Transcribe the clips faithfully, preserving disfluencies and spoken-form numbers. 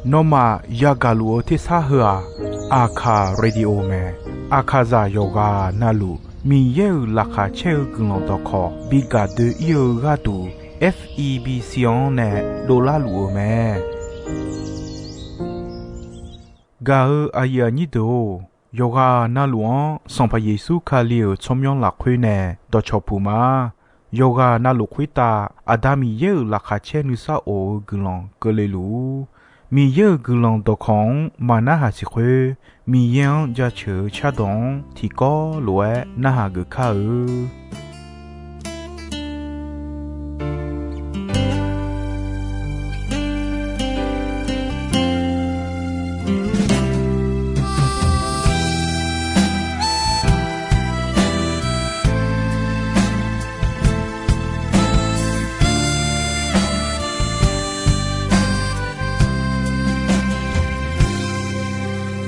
Nawmaf yagaq luf-eu tersar heu-aq, Aqkaq Radio mae. Aqkaqzaq yawqghaq navluf Miqyaer-euq laqkhaq caer-eu guiqlanq dawqkawq bi gaq doe-ir-eu gharduq, F E B C-anr nae dovlar luf-eu mae. Gaq-eu aqyuif aqnyir deuq-or, yawqghaq navluf-anr Sanqpaq Yeqsur Kali-euq tsawrmyanr lafkhoer nae dawqcawq puq ma. Yawqghaq navluf khoertav Aqda Miqyaer-euq laqkhaq caer nuisar of-eu guiqlanq keuvle luf-ur. Miqyaer-euq guiqlanq dawqkawq-anr maq narhaq siq khoer, Miqyaer-anr jaceuq-eu cardawq-anr tiqkawv lof-aer narhaq geuf kar-eu.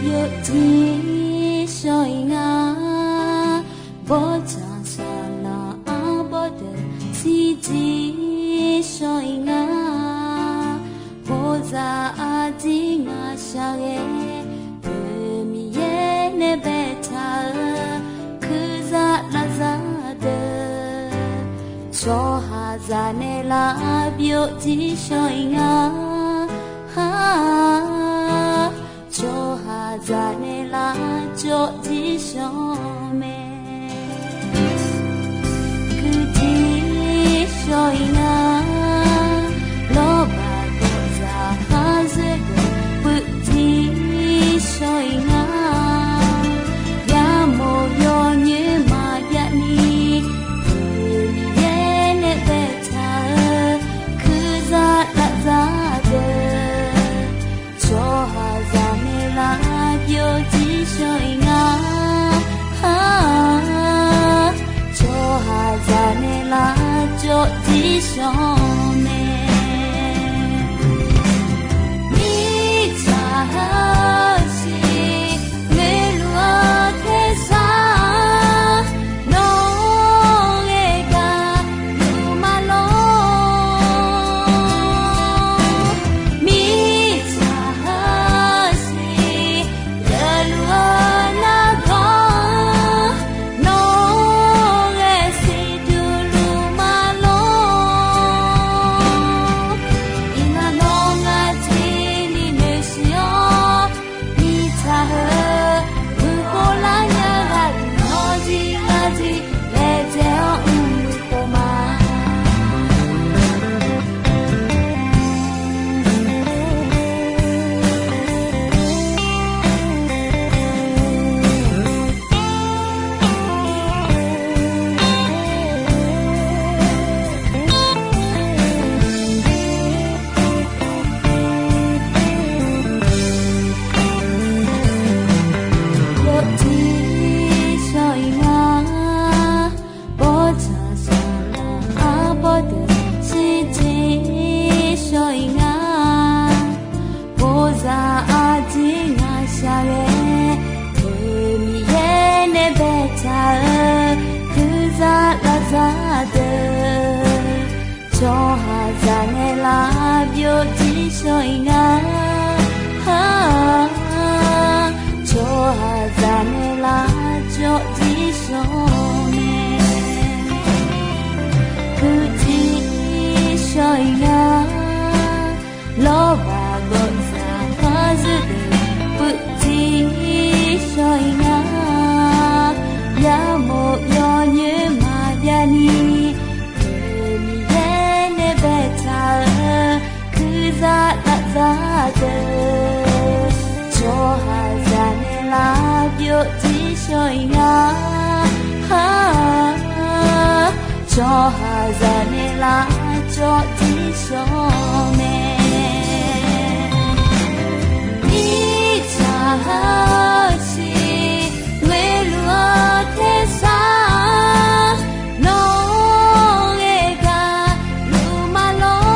Byovjir shawr-ir nga, bawrtsanq saqlaq arbawr deuq shirjir shawr-ir nga. Bawrzaq arjir ngaq shaqghae, Miqyaer nae baetaq-eu kuirzaq lavzaq deuq, tsawrhaqzaq naeqlaf byovjir shawr-ir nga. Tsawrhaqzaq naeqlaf jawrjir shawr mae. Kuirjir shawr-ir nga, lawrbaq gawqzaq khar zoer deuq puivjir shawr-ir nga. Yamawr yawnyoer maqjav ni, Miqyaer nae baetaq-eu kuirzaq lavzaq deuq, tsawrhaqzaq naeqlaf byovjir shawr-ir nga. Tsawrhaqzaq naeqlaf jawrjir shawr mae. Mirtsaq heusiq ngoeqluf-eu tersar, nawr ghae gaq luf ma lor. Mirtsaq heusiq geufluf-eu nargawr, nawr ghae siqduq luf ma lor. Iqnan nawr ngar jir ni noeqshiq-awr, mirtsaq heu muiqkhov lar nya ghaq nawr jir ngar jir laejae-awr mrmuiq khof ma. Yawjir shawr-ir nga, bawrtsanq saqlaq arbawr deuq shirjir shawr-ir nga. Bawrzaq arjir ngaq shaqghae, Miqyaer nae baetaq-eu kuirzaq lavzaq deuq, tsawrhaqzaq naeqlaf byovjir shawr-ir nga. Tsawrhaqzaq naeqlaf jawrjir shawr mae. Kuirjir shawr-ir nga, lawrbaq gawqzaq khar zoer deuq puivjir shawr-ir nga. Yamawr yawnyoer maqjav ni, Miqyaer nae baetaq-eu kuirzaq lavzaq deuq, tsawrhaqzaq naeqlaf byovjir shawr-ir nga. Tsawrhaqzaq naeqlaf jawrjir shawr mae. Mirtsaq heusiq ngoeqluf-eu tersar, nawr ghae gaq luf ma lor.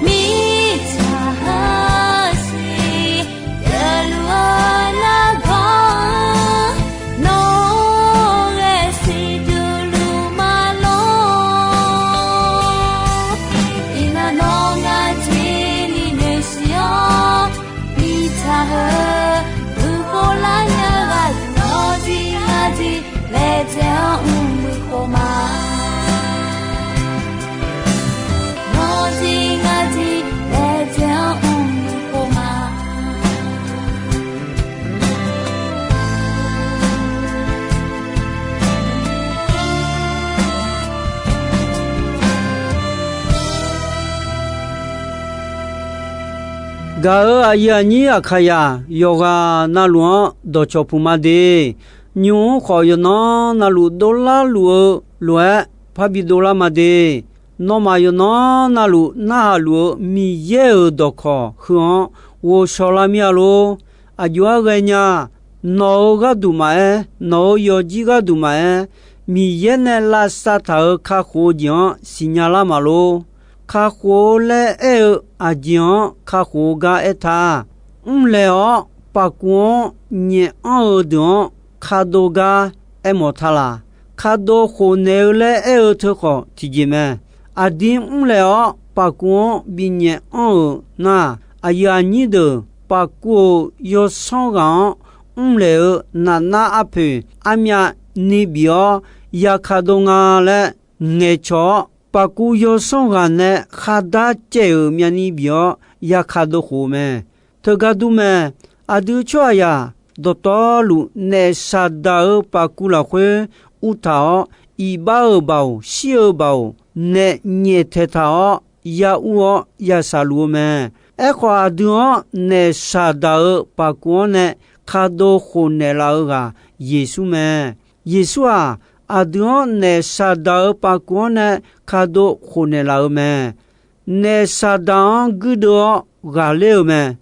Mirtsaq heusiq geufluf-eu nargawr, nawr ghae siqduq luf ma lor. Laer-anr mr-eu khof ma. Nawr jir ngar jir laer dzae-anr mr-eu khof ma. Gaq-euq aqyuif aqnyir Aqkaqyaq yawqghaq navluf-anr dawqcawq puq ma de. Nymq-mr khawf yawqnan navluf dovlar luf-eu lof-aer parbi dovlar ma de. Nawmaf yawqnan navluf narhaq luf-eu Miqyaer-euq dawqkawq heu-anr ghovshaw lar mir-a lor. Aqjox-aer ghaenya, nawq-euq gharduq maqaer, nawq-euq yawqjir gharduq maqaer, Miqyaer nae lavsav taq-euq kakhof-eu jeq-anr siqnya lar maq lor. Kakhof-eu laer aer-eu aqjeq-anr kakhof-eu gar aertaq. Mrlaeq-awr paqkuv-anr nyaef anr-eu deuq-anr kadov gar aermawf ta laq. Kadov khofnaeq-eu laer aer-eu teu khawf tiqjeq mae. Aqdir mrlaeq-awr paqkuv-anr binyaef anr-euq nar, aqyuif aqnyir deuq paqkuv-euq yawsanr ghaq-anr mrlaeq-eu nafnar arpoeq armyav ni bif-awr yakadov nga laer ngaeqcawq-awr, paqkuv yawsanr ghaq nae khardar caev-euq myavni bif-awr yakadov khof-eu mae. Teugar dur mae. Aqdui tsawrhaqzaq dawqtawvluf naef saqdaq-euq paqkuv lafkhoer uvtaq-awr, iqbax-euq baoq, shir-eu baoq, naef nyaeftaeq taq-awr, ya ur-awr ya saqluf-eu mae. Aerkhawf, aqdui-anr naef saqdaq-euq paqkuv-anr nae kadov khofnaeq laf-eu ghaq Yeqsur mae. Yeqsur-aq, aqdui-anr naef saqdaq-euq paqkuv-anr nae kadov khofnaeq laf-eu mae. Naef saqdaq-anr guirdeuv-awr ghaqler-eu mae.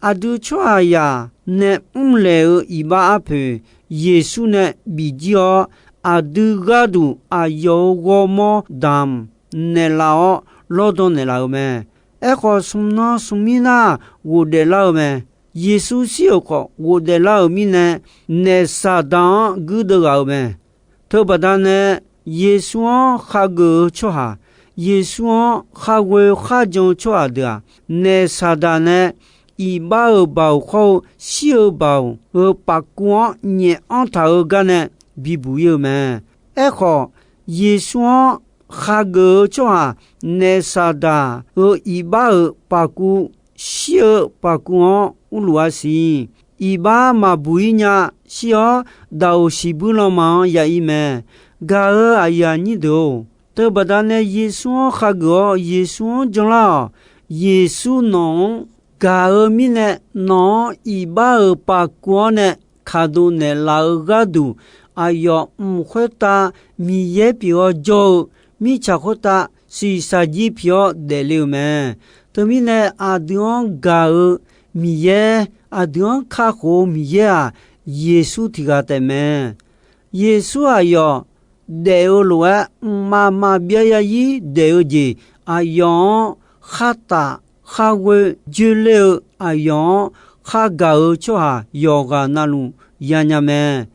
Aqdui tsawrhaqzaq nae mrlaeq-euq iqbax arpoeq Yeqsur nae bijir-awr, aqdui gharduq aqyawf-euq ghawrmawr damq naeqlaf-awr lawrdan naeqlaf-eu mae. Aerkhawf, smq nan smq mir nar ghofdaef lar-eu mae. Yeqsur shir-euq khawf ghofdaef lar-euq mirnae, naef saqdaq-anr guirdeuv ghaq-eu mae. Teubaqda nae, Yeqsur-anr khageuf-eu tsawrhaq, Yeqsur-anr khar ghoe kharjan-eu tsawrhaq deuq-aq, naef saqdaq nae iqbax-euq baoq khawr-eu shir-eu baoq-euq paqkuv-anr nyaef anr taq-eu gar nae bibuq ir-eu mae. Aerkhawf, Yeqsur-anr khageuf-eu tsawrhaq naef saqdaq-euq iqbax-euq paqkuv, shir-eu paqkuv-anr urluf-a siq. Iqbax maqbuq ir nya. Shir-awr, daqoq siqbuir lanma-anr ya ir mae. Gaq-euq aqyuif aqnyir deuq-or, teubaqda nae Yeqsur-anr khageuf-awr Yeqsur-anr janlar-awq. Yeqsur nawq-anr gaq-eu mirnae, nawq-anr iqbax-euq paqkuv-anr nae kaqdov naeqlaf-eu gharduq, aqyawf mq khoertav Miqyaer pyeuf-awr jawr-eu, mirtsaq khoertav shiqshaq jir pyeuf-awr daefle-euq mae. Teumirnae, aqdui-anr gaq-eu Miqyaer, aqdui-anr kakhof-eu Miqyaer-aq, Yeqsur tiq ghaq taef mae. Yeqsur aqyawf daef-eu lof-aer, mqmaq maqbyav zarzir daef-eu jeq, aqyawf-anr khartaf kharghoe joeler-eu, aqyawf-anr khargaq-eu tsawrhaq yawqghaq navluf yanya mae.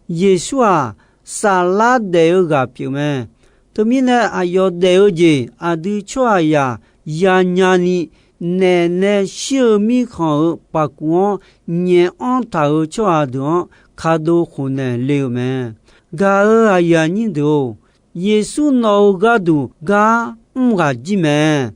Yeqsur-aq, saflar daef-eu ghaq pyeuf mae. Teumirnae, aqyawf daef-eu jeq aqdui tsawrhaqzaq yanya ni, naef nae shir-eu mirkhanq-euq paqkuv-anr nyaef anr taq-euq tsawrhaq deuq-anr kaqdov khofnaeq le-euq mae. Gaq-euq aqyuif aqnyir deuq-or, Yeqsur nawq-euq gharduq gar mr ghaq jir mae.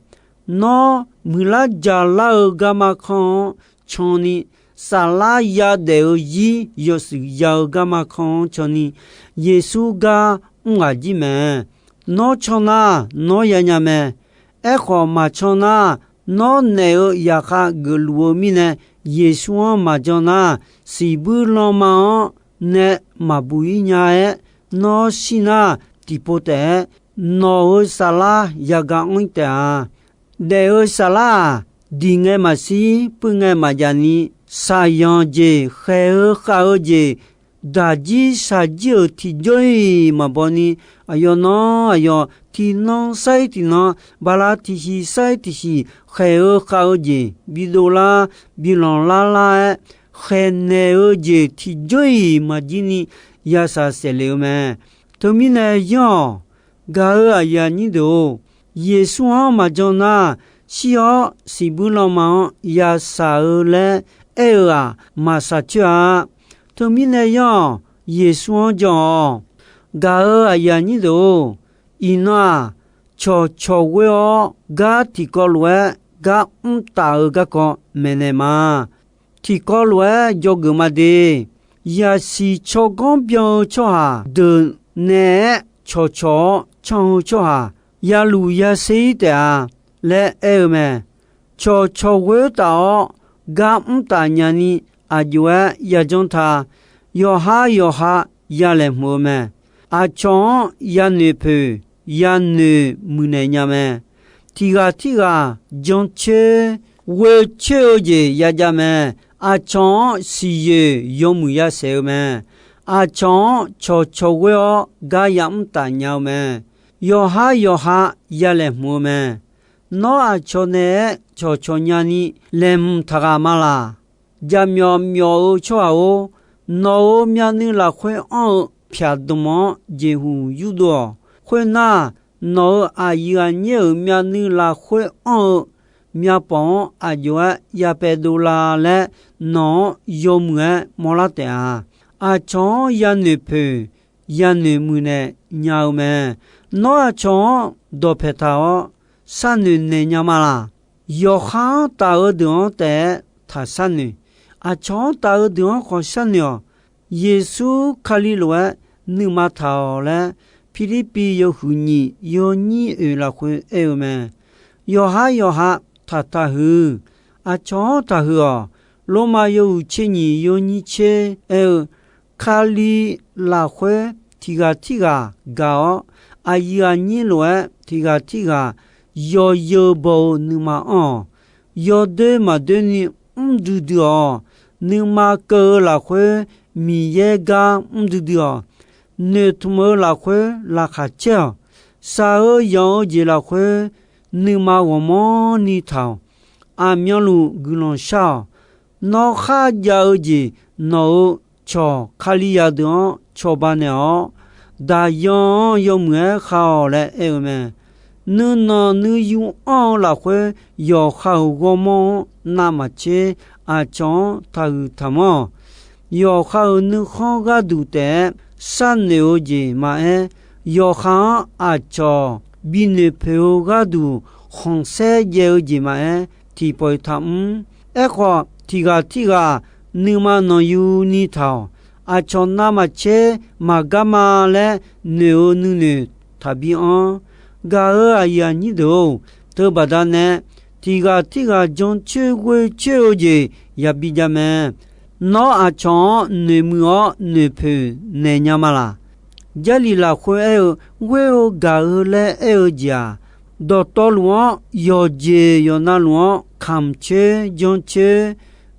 Nawr, muiqlar jaqlar-eu garma kanr-anr can ni, saflar yadaef-eu zir yawshuif ya-eu garma kanr-anr can ni, Yeqsur gar mr ghaq jir mae. Nawr can nar, nawr yanya mae. Aerkhawf, maqcan nar, nawr naef-euq zaqkhav geufluf-eu mirnae, Yeqsur-anr maqjan nar, siqbuir lanma-anr nae maqbuq ir nya-aer, nawr shir nar, tiqpov taef-aer nawq-euq saflar yagaq anr ir taef-a. Daef-eu saflar-aq, diq ngae maqshir, puiv ngae maqjav ni, shaqyanq jeq, khaeq-eu khav-eu jeq, daqjir shaqjir-euq tiqjawr-iq maqbaw ni, aqyawf nan aqyawf tiqnan sar-ir tiqnan, bala tiqshiq sar-ir tiqshiq, khaeq-eu khav-eu jeq bidov lar, bilanq lar lar-aer, khaeqnaeq-eu jeq tiqjawr-iq maqjir ni yashaq saef le-eu mae. Teumirnae yanr-awq. Gaq-euq aqyuif aqnyir deuq-or, Yeqsur-anr maqjan nar, shir-awr siqbuir lanma-anr yashaq-eu laer aer-eu-aq, maqshaq coer-a. Teumirnae yanr-awq. Yeqsur-anr jan-awq. Gaq-euq aqyuif aqnyir deuq-or, iqnan-aq, cawqcawq ghoer-awr gar tiqkawv lof-aer gar mr taf-eu garkawv maeqnaeq ma. Tiqkawv lof-aer dzawgeuf ma de. Yaqsiq tsawrganr byan-eu tsawrhaq deuq naeq-aer cawqcawq-awr can-eu tsawrhaq ya luf ya ser-ir taef-a laer aer-eu mae. Cawqcawq ghoer taf-awr gar mr taf nyani aq jov-aer yajanr ta. Yawqha yawqha ya laeqhmq-eu mae. Aqcawq-anr yanoeq poeq yanoeq muiqnaeq nya mae. Tiq ghaq tirghaq jancoer ghoecoer-eu jeq yajav mae. Aqcawq-anr siqyoeq yawmuiq yasaef-eu mae. Aqcawq-anr cawqcawq ghoer-awr gar yamr taf nya-eu mae. Yawqha yawqha ya laeqhmq-eu mae. Nawr aqcawq naeq-aer cawqcawq nyani laeqhmq taqghaq ma laq? Jaqmyawf myawf-eu tsawrhaq-or, nawq-euq myavnuiv lafkhoer anr-eu pyaqdmq-anr jeqhuq yurdov-awq. Khoernar, nawq-euq aqyuif aqnyir-euq myavnuiv lafkhoer anr-eu myavpawf-anr aq jov-aer ya paev dovlar laer nawq-anr yawmuiq-aer mawrlar taef-a. Aqcawq-anr yanoeq poeq yanoeq muiqnaeq nya-eu mae. Nawr aqcawq-anr dawqpaeq taq-awr sharnoeq naeq nya ma laq? Yawqha-anr taf-eu deuq-anr taef-aer taq sharnoeq. Aqcawq-anr taf-eu deuq-anr khawf sharnoeq-awq. Yeqsur Kali lof-aer nuima taq-awq laer, Pirlirpiv yawhuiq nyiq yawnyir oeq lafkhoer aer-eu mae. Yawqha yawqha taqtaq huiq. Aqcawq-anr taqhuiq-awq. Lormav yawhuiq tser nyiq yawnyir tser aer-eu, Kali lafkhoer tiq ghaq tirghaq gaq-awr, aqyuif aqnyir lof-aer tiq ghaq tirghaq yawzeu baw-eu nuima anr-awq. Yawdoer maqdoer ni mr duidui-awq. Nuima keuv-eu lafkhoer Miqyaer gar mr duidui-awq. Noeqtmq-eu lafkhoer laqkhaq caer-awq. Shaq-eu yanq-eu jeq lafkhoer nuima ghawqmanrni taq-awq. Aqmyanluf guiqlanq shar-awq. Nawr kharjav-eu jeq nawq-euq cawq Kalizaq deuq-anr cawba naeq-awr, daqyan-anr yawmuiq-aer khav-awq laer aer-eu mae. Nuinanq nuiyu anr-eu lafkhoer yawqha-euq ghawrmawr-anr navmaqtser aqcawq-anr taqhuiq taqmanr-awq. Yawqha-euq nuikhanr gharduq taef-aer sharnoeq-eu jeq maqaer, yawqha-anr aqcawq binoeq poeq-eu gharduq khanqsaer jaev-eu jeq maqaer, tiqpawf-iq taqmr. Aerkhawf, tiq ghaq tirghaq nuima nanqyuni taq-awq. Aqcawq navmaqtser maqgar ma laer noeq-eu nuinoeq taqbi anr. Gaq-euq aqyuif aqnyir deuq-or, teubaqda nae tiq ghaq tirghaq jancoer ghoecoer-eu jeq yabi jav mae. Nawr aqcawq-anr noeqmuiq-awr noeqpoeq naeq nya ma laq? Jarlif lafkhoer aer-eu, ghoer-eu gaq-eu laer aer-eu jeq-aq, dawqtawvluf-anr yawqjeq yawqnavluf-anr kamq coer jancoer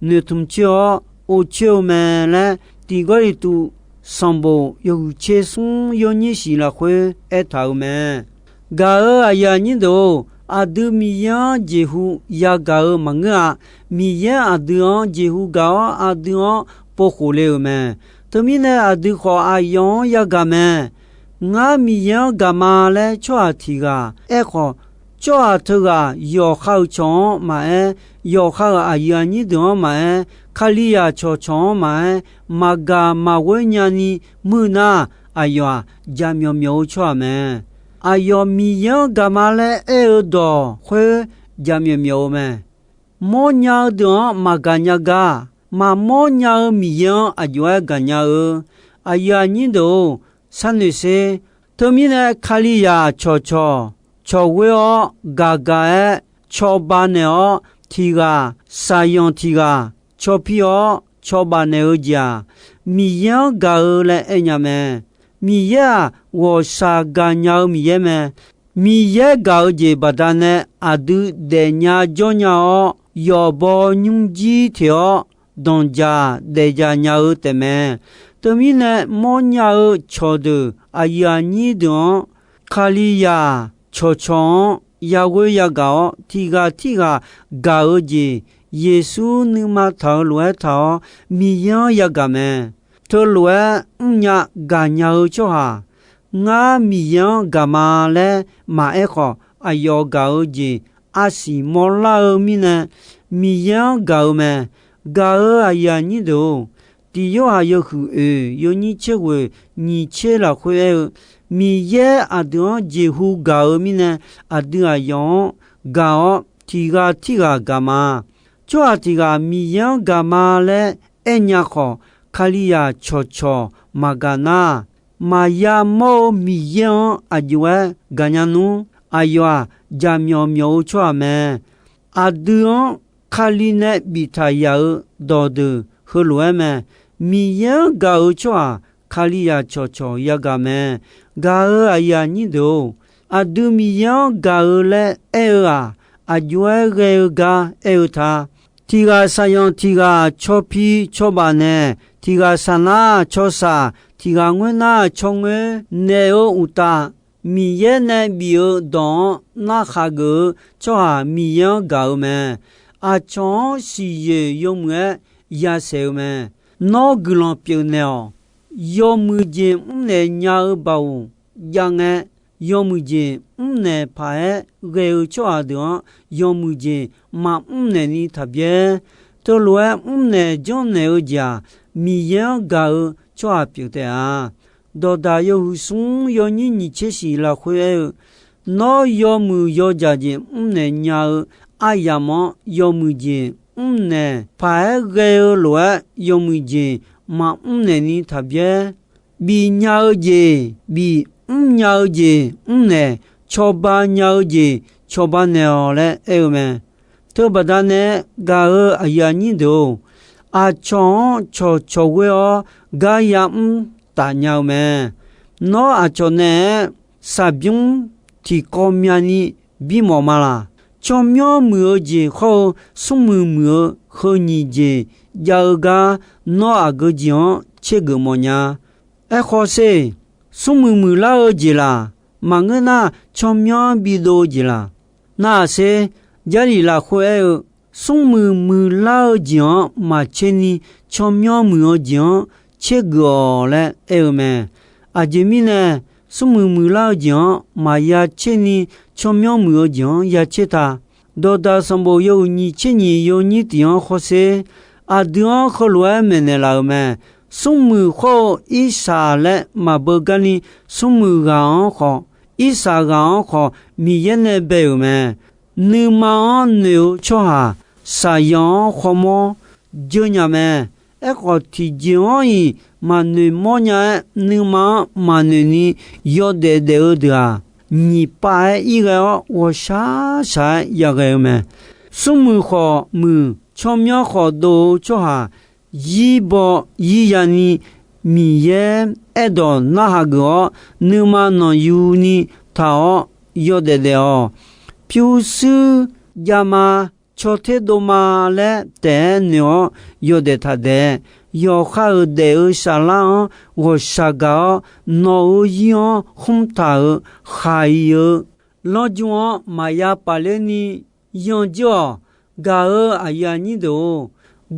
noeqtmq coer-awr ov coer-eu mae laer, Tiq Gawrliqtu sanqbof yawhuiq tser smr yawnyir shiq lafkhoer aertaq-euq mae. Gaq-euq aqyuif aqnyir deuq-or, aqdui Miqyaer-anr jeqhu yagaq-eu maqngeur-a. Miqyaer aqdui-anr jeqhu gaq-awr, aqdui-anr povkhof le-euq mae. Teumirnae, aqdui khawf aqyawf-anr yagaq mae. Ngar Miqyaer-anr gaq ma laer tsawrhaq tiq ghaq aerkhawf, tsawrhaq teughaq yawqha-euq cawq-anr maqaer, yawqha-euq aqyuif aqnyir deuq-anr maqaer, Kalizaq cawqcawq-anr maqaer, maqgaq maqghoer nyani muir nar, aqyawf-aq, jaqmyawf myawf-eu tsawrhaq mae. Aqyawf Miqyaer-anr gaq ma laer aer-eu dawq khoer jaqmyawf myawf-eu mae. Mawrnya-eu deuq-anr maqgaq nya gar, maqmawr nya-eu Miqyaer-anr aq jov-aer gaqnya-eu. Aqyuif aqnyir deuq-or, sharnoeq sher. Teumirnae, Kalizaq cawqcawq cawqghoer-awr gaqgaq-aer cawba naeq-awr, tiq ghaq shaqyanq tiq ghaq caw pir-awr cawba naeq-eu jeq-aq, Miqyaer-anr gaq-eu laer aernya mae. Miqyaer-aq, ghawqshaq gaqnya-eu Miqyaer mae. Miqyaer gaq-eu jeq baqdanae aqdui daefnya jawrnya-awr, yawqbaw nymrjir teq-awr danqjaq daefjaq nya-eu taefmae. Teumirnae, mawrnya-eu cawqdeuq aqyuif aqnyir deuq-anr, Kalizaq cawqcawq-anr yaghoer yagaq-awr, tiq ghaq tirghaq gaq-eu jeq, Yeqsur nuima taq-eu lof-aer taq-awr, Miqyaer-anr yagaq mae. Teulof-aer mrnya gaqnya-eu tsawrhaq, ngar Miqyaer-anr gaq ma laer maqaer khawf, aqyawf gaq-eu jeq arsiq mawrlar-eu mirnae, Miqyaer-anr gaq-eu mae. Gaq-euq aqyuif aqnyir deuq-or, Tiq Yorhaq yawhuiq oeq yawnyir tser ghoeq nyiq tser lafkhoer aer-eu, Miqyaer aqdui-anr jeqhu gaq-eu mirnae, aqdui aqyawf-anr gaq-awr tiq ghaq tirghaq gaq ma. Tsawrhaq tiq ghaq Miqyaer-anr gaq ma laer aernya khawf, Kalizaq cawqcawq maqgaq nar, maqya mawr-eu Miqyaer-anr aqjox-aer gaqnya nmr. Aqyawf-aq, jaqmyawf myawf-eu tsawrhaq mae. Aqdui-anr Kali nae biftaq yaq-eu dawqdeuq heulof-aer mae. Miqyaer-anr gaq-eu tsawrhaq Kalizaq cawqcawq yagaq mae. Gaq-euq aqyuif aqnyir deuq-or, aqdui Miqyaer-anr gaq-eu laer aer-eu-aq, aqjox-aer ghae-eu gar aer-eu ta. Tiq ghaq saqyanq tiq ghaq cawpi cawbaf naeq, tiq ghaq saqnar cawsaq, tiq ghaq ngoernar cawgoer naeq-eu uqtaf, Miqyaer nae bif-eu dawq-anr narhaq geuf-eu tsawrhaq Miqyaer-anr gaq-eu mae. Aqcawq-anr siqyoeq yawmuiq-aer yasaeq-eu mae. Nawr guiqlanq pyeufnaeq-awq. Yawmuiq jeq mrnaeq nya-eu baoq jav ngae, yawmuiq jeq mrnaeq paq-aer ghae-eu tsawrhaq deuq-anr yawmuiq jeq maqmr naeq ni taqbyaer. Teulof-aer mrnaeq janrnaeq-eu jeq-aq, Miqyaer-anr gaq-eu tsawrhaq pyeuf taef-a. Dawqdaq yawhuiq smr yawnyir nyiq tser shiq lafkhoer aer-eu, Nawr yawmuiq yawdzaq jeq mrnaeq nya-eu aryamq-anr yawmuiq jeq mrnaeq paq-aer ghae-eu lof-aer yawmuiq jeq maqmr naeq ni taqbyaer. Bif nya-eu jeq bif, mrnya-eu jeq mrnaeq, cawba nya-eu jeq cawba naeq-awq laer aer-eu mae. Teubaqda nae gaq-euq aqyuif aqnyir deuq-or, aqcawq-anr cawqcawq ghoer-awr gar yamr taf nya-eu mae. Nawr aqcawq naeq-aer saqbymr tiqkawv myavni bimawf ma laq? Tsawrmyanr muiq-eu jeq hawr-eu smrmuiq muiq-eu heu nyiq jeq jav-eu gar nawr aqgeu jeq-anr tsergeuf mawfnya. Aerkhawf sher, smrmuiq muiqlar-eu jeq laq? Maqngeur nar, tsawrmyanr bidov-eu jeq laq? Nar-aq sher, Jarlif lafkhoer aer-eu, smrmuiq muiqlar-eu jeq-anr maqtser ni, tsawrmyanr muiq-eu jeq-anr tsergeuf-awq laer aer-eu mae. Aqjeq mirnae, smrmuiq muiqlar-eu jeq-anr maqya tser ni, tsawrmyanr muiq-eu jeq-anr ya tser ta. Dawqdaq sanqbof yawhuiq nyiq tser nyiq yawnyir tiq-anr hawsher, aqdui-anr heulof-aer maeqnaeq laf-euq mae. Smrmuiq hawr-eu Irsaq laer maqbeu garni, smrmuiq ghaq-anr khawf, Irsaq ghaq-anr khawf Miqyaer nae bae-euq mae. Nuima-anr noeq-eu tsawrhaq, saqyanq-anr khawmawr dzeur nya mae. Aerkhawf, tiqjeq-anr-iq maqnoeq mawrnya-aer, nuima-anr maqnoeq ni yawdaef daef-eu deuq-aq, nyiq pav-aer ir ghae-awr ghawqshaq shaq-aer yaghae-eu mae. Smrmuiq khawf muiq, tsawrmyanr khawf dov-eu tsawrhaq, zir baw zir ya ni Miqyaer aerdawq narhaq geuf-awr, nuima nanqyuni taq-awr yawdaef daef-awq. Pyurshuir javma, caw ter dovma laer taef-aer noeq-awr yawdaef taq daef. Yawqha-euq daef-eu saflar-anr ghawqshaq gaq-awr, nawq-euq zir-anr khmr taq-euq khaq-iq-eu lanrju-anr maqya paf ler ni yanr jir-awq. Gaq-euq aqyuif aqnyir deuq-or,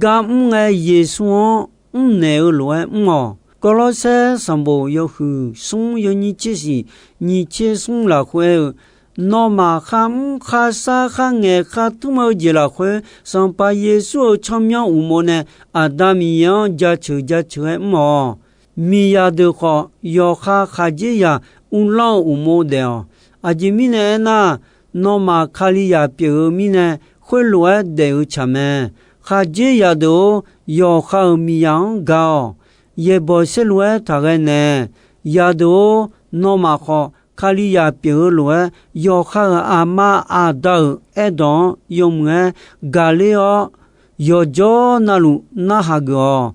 gar mr ngae Yeqsur-anr mrnaeq-eu lof-aer mr-awq. Gawrlawrsaer sanqbof yawhuiq smr yawnyir tser shiq nyiq tser smr lafkhoer aer-eu, nawmaf kharmr kharsar kharngaeq khartmr-eu jeq lafkhoer, Sanqpaq Yeqsur-euq tsawrmyanr uqmov nae Aqda Miqyaer-anr jaceuq jaceuq-aer mr-awq. Miqzaq deuq khawf, yawqha khaqdzerzaq uvlanr-eu uqmov daef-awq. Aqjeq mirnae aernar, nawmaf Kalizaq pyeuf-eu mirnae, khoerlof-aer daef-eu tsaq mae. Khaqdzerzaq deuq-or, yawqha-euq miqzaq-anr gaq-awq. Yaeqbawq saerlu-aer taqghae naeq. Zaqdeuq-or, nawmaf khawf, Kalizaq pyeuf-eu lof-aer, yawqha-euq aqma aqda-euq aerdawq-anr yawmuiq-aer gaqler-awr, yawqjawr navluf narhaq geuf-awq.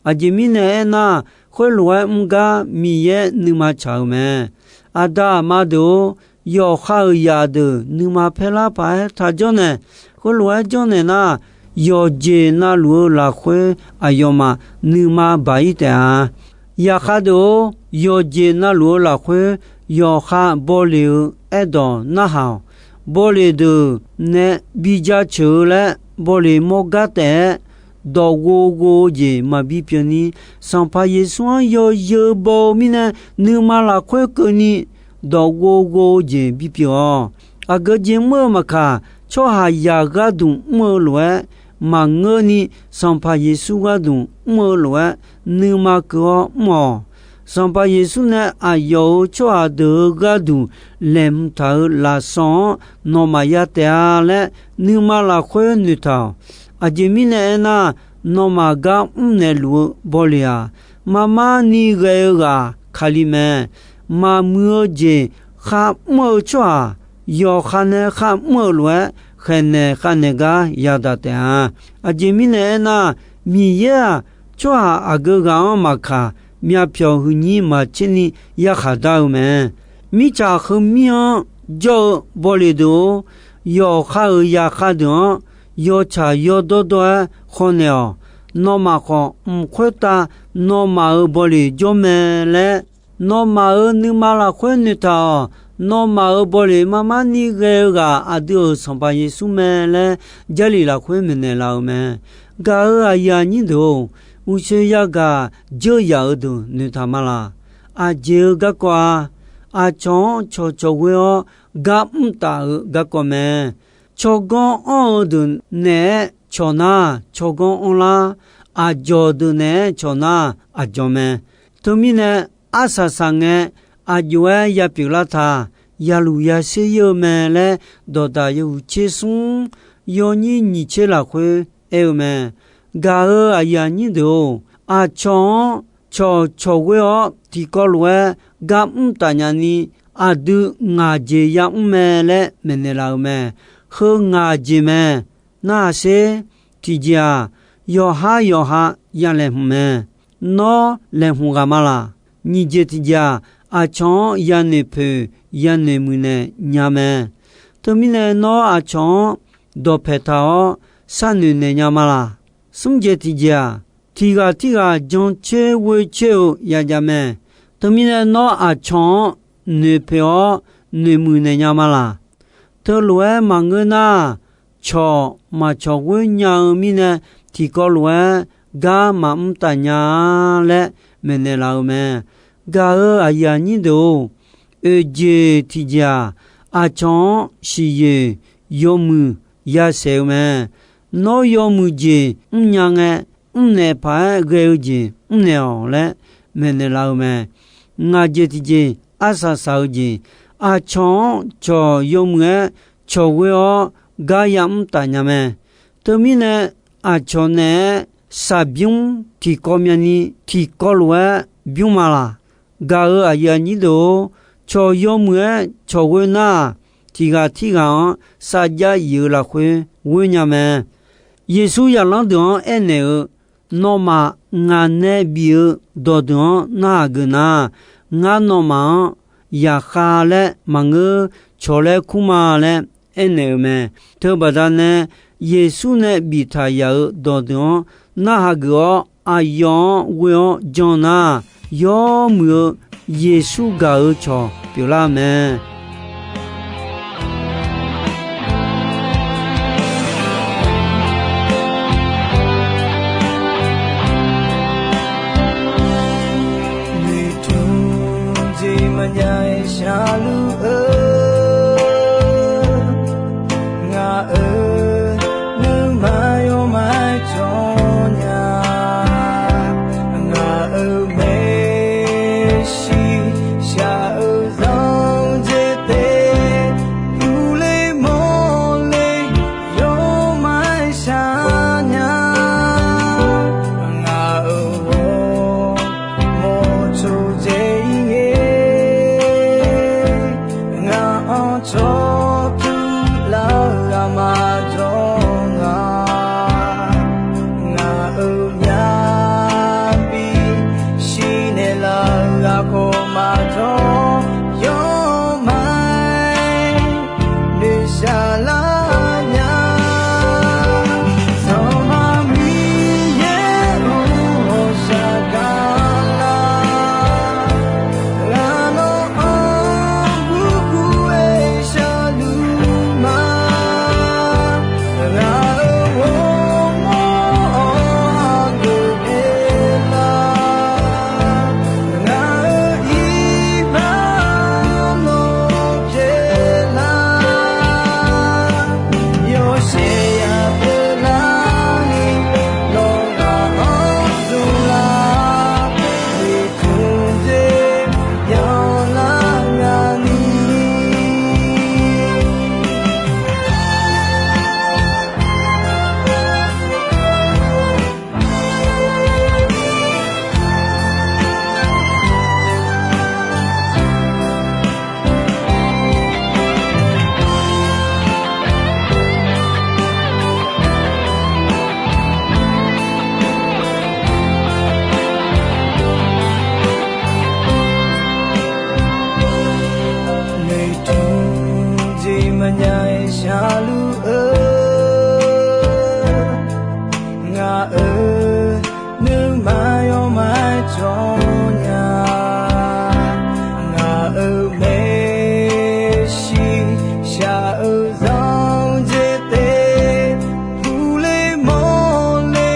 Aqjeq mirnae aernar, khoerlof-aer mr gar Miqyaer nuima tsaq-euq mae. Aqda aqma deuq-or, yawqha-euq zaqdeuq nuima paerlar paq-aer taq jawrnaeq. Khoerlof-aer jawrnaeq nar, yawqjeq navluf-eu lafkhoer aqyawfmaf nuima baq-ir taef-a. Zaqkhav deuq-or, yawqjeq navluf-eu lafkhoer yawqha bawleq-eu aerdawq narhaq-awq. Bawleq deuq nae bi jaceuq-eu laer, bawleq mawrgar taef-aer dawq ghov ghov-eu jeq maqbi pyeuf ni, Sanqpaq Yeqsur-anr yawzeu baw-eu mirnae, nuima lafkhoer keuvni dawq ghov ghov-eu jeq bipyeuf-awq. Aqgeu jeq mr-eu maqkaq, tsawrhaqzaq gharduq mr-eu lof-aer maqngeurni, Sanqpaq Yeqsur gharduq mr-eu lof-aer, nuima keuv-awr mr-awq. Sanqpaq Yeqsur nae aqyawf-euq tsawrhaq deuq-euq gharduq laeqhmq taq-euq lafsawq-anr nawmaf ya taef-a laer, nuima lafkhoer noeqtaq-awq. Aqjeq mirnae aernar, nawmaf gar mrnaeq luf-eu bawleq-aq, marmar ni ghae-eu ghaq Kali mae. Maqmuiq-eu jeq kharmr-eu tsawrhaq, yawqha nae kharmr-eu lof-aer, khaeqnaeq khavnaeq gar yadaq taef-a. Aqjeq mirnae aernar, Miqyaer-aq, tsawrhaq aqgeu ghaq-anr maqkaq, myavpyawq huiqnyir maqtser ni yarkhaq dar-eu mae. Mirtsaq heumir-anr jawr-eu bawleq deuq-or, yawqha-euq zaqkhav deuq-anr yawtsaq yawdawr dawr-aer khawf naeq-awq. Nawmaf khawf, mq khoertav nawmaf-euq bawleq jawr mae laer, nawmaf-euq nuima lafkhoer noeqtaq-awq. Nawmaf-euq bawleq marmar ni ghae-eu ghaq aqdui-euq Sanqpaq Yeqsur mae laer, Jarlif lafkhoer maeqnaeq laf-euq mae. Gaq-euq aqyuif aqnyir deuq-or, uqshoe yagaq dzeur yaf-eu deuq noeqtaq ma laq. Aqjeq-eu garkawv-a, aqcawq-anr cawqcawq ghoer-awr gar mr taf-euq garkawv mae. Tsawrganr anr-eu deuq naeq-aer cawq nar, tsawrganr anrlar. Aqjawq deuq naeq-aer cawq nar, aqjawq mae. Teumirnae, arsaq saq ngae, aqjox-aer yapyeuf lar ta, yaluf yasher ir-eu mae laer, dawqdaq yawhuiq tser smr yawnyir nyiq tser lafkhoer aer-eu mae. Gaq-euq aqyuif aqnyir deuq-or, aqcawq-anr cawqcawq ghoer-awr tiqkawv lof-aer gar mr taf nya ni, aqdui ngaq jeq yamr mae laer maeqnaeq laf-euq mae. Heu ngaq jeq mae. Narhaq sher. Tiqjeq-aq, yawqhar yawqha ya laeqhmq mae. Nawr laeqhmq ghaq ma laq? Nyiq jeq tiqjeq-aq, aqcawq-anr yanoeq poeq yanoeq muiqnaeq nya mae. Teumirnae nawr aqcawq-anr dawqpaeq taq-awr sharnoeq naeq nya ma laq? Smr jeq tiqjeq-aq, tiq ghaq tirghaq jancoer ghoer coer-eu yajav mae. Teumirnae nawr aqcawq-anr noeqpoeq-awr noeqmuiq naeq nya ma laq? Teulof-aer maqngeur nar, cawq maqcawq ghoer nya-eu mirnae, tiqkawv lof-aer gar maqmr taf nya-a laer maeqnaeq laf-euq mae. Gaq-euq aqyuif aqnyir deuq-or, oeq jeq tiqjeq-aq, aqcawq-anr siqyoeq yawmuiq yasaeq-eu mae. Nawr yawmuiq jeq mrnya ngae, mrnaeq paq-aer ghae-eu jeq mrnaeq-awq laer maeqnaeq laf-eu mae. Ngaq jeq tiqjeq arsaq saq-eu jeq, aqcawq-anr cawq yawmuiq-aer cawq ghoer-awr gar yamr taf nya mae. Teumirnae, aqcawq naeq-aer shaqbymr tiqkawv myavni tiqkawv lof-aer bymr ma laq? Gaq-euq aqyuif aqnyir deuq-or, cawq yawmuiq-aer cawq ghoer nar-aq, tiq ghaq tirghaq-anr sarjax if-eu lafkhoer ghoer nya mae. Yeqsur zaqlanr deuq-anr aernaeq-eu, Nawmaf ngaq nae bif-eu dawqdeuq-anr narhaq geuf nar, ngar nawmaf-anr yaqkhav laer maqngeur, cawq laer kur ma laer aernaeq-euq mae. Teubaqda nae Yeqsur nae biftaq yaf-euq dawqdeuq-anr narhaq geuf-awr, aqyawf-anr ghoe-awr jan nar, yawmuiq-eu Yeqsur gaq-eu cawq pyeuflar-eu mae. Noeqtmq jeq maqjav-aer sharluf-eu ngaq-euq nuima yawmaf jawr nya. Ngaq-euq maeqshi shaq-eu zanq jeq taef, uvle mawrle yawmaf shar nya. Ngaq-euq ghawrmawr tsawrjeuq-ir ngae, ngaq-anr cawq tuvlar-eu ghaq maqjawr nga. Ngaq-euq myavbi shirnaeq laf-eu ghaq khawf maqjawr, yawmaf noeqshaq lar nya. Sanqpaq Miqyaer-or, ghawqshaq gaqlar. Ghaq nawr-anr gurgur-aer shar Nya-aer sharluf-eu ngaq-euq nuima yawmaf jawr nya. Ngaq-euq maeqshi shaq-eu zanqdzae te, puqle mawrle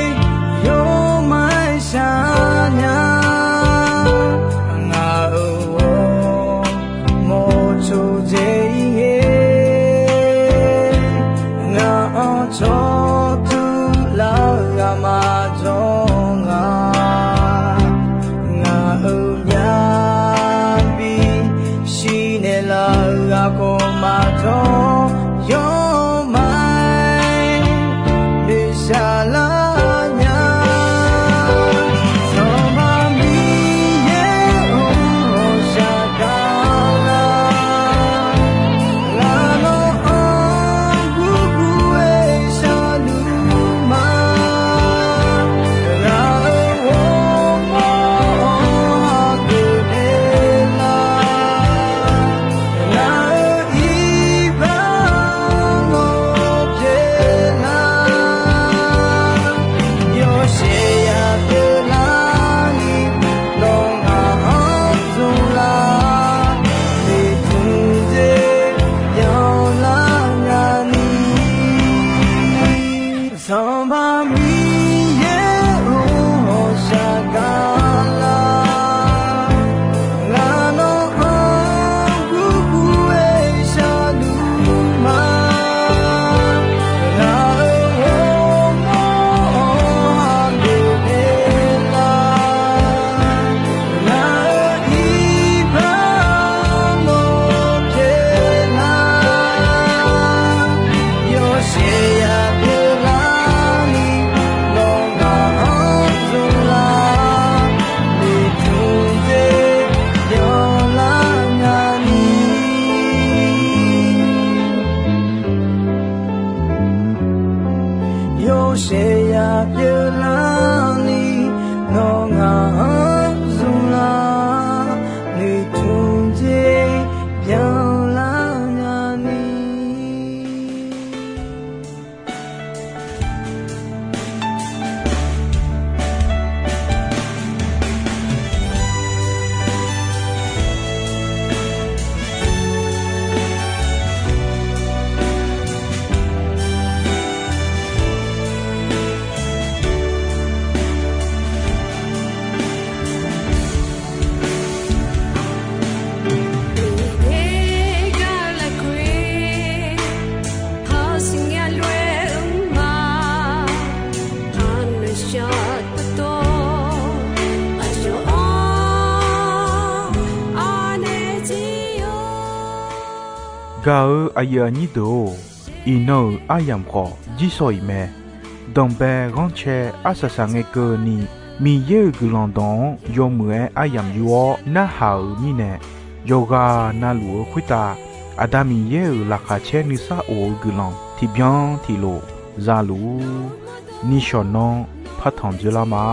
yawmaf shar nya. Ngaq-euq ghawrmawr cawqdzae-ir ngae, ngaq-anr cawqtur lar-eu ghaq maqjawr nga. Ngaq-euq myavbi shirnaeq laf-eu ghaq khawf maqjawr, yawmaf-aer noeqshaq lar nya. Sanqpaq Miqyaer-or, ghawqshaq gaq lar. Ngaq nawr-anr gurgur-aer sharluf ma. Ngaq-euq ghawrmawr-anr hageuf naeq lar. Ngaq-euq iqbax nawr pyaeq lar. Yawshaef ya pyeuflarni, nawr ngaq-anr zmq lar. Noeqtmq dzer byanlar nyani, Sanqpaq Miqyaer-or, ghawqshaq gaq lar. Ngaq nawr-anr gurgur-aer sharluf ma. Ngaq-euq ghawrmawr-anr hageuf naeq lar. Ngaq-euq iqbax nawr pyaeq lar. Yawshaef ya pyeuflarni, nawr ngaq-anr zmq lar. Noeqtmq dzer byanlar nyani, yawshaef ya pyeuflarni, nawr ngaq-anr zmq lar. Noeqtmq dzer byanlar nyani. Gaq-eu aqyuif aqnyir deuq-or, iqnan-euq aryamq khawf jirsawq iq mae. Danqbae ghanrcae arsaq saq ngae keuvni, Miqyaer-euq guiqlanq dawq-anr yawmuiq-aer aryamq yur-awr narhaq-euq mirnae, yawqghaq navluf-eu khoertav Aqda Miqyaer-euq laqkhaq caer nuisar of-eu guiqlanq tiqbyan tiqlof za luf-ur. Nishawq nanr partanq dzoerlar ma.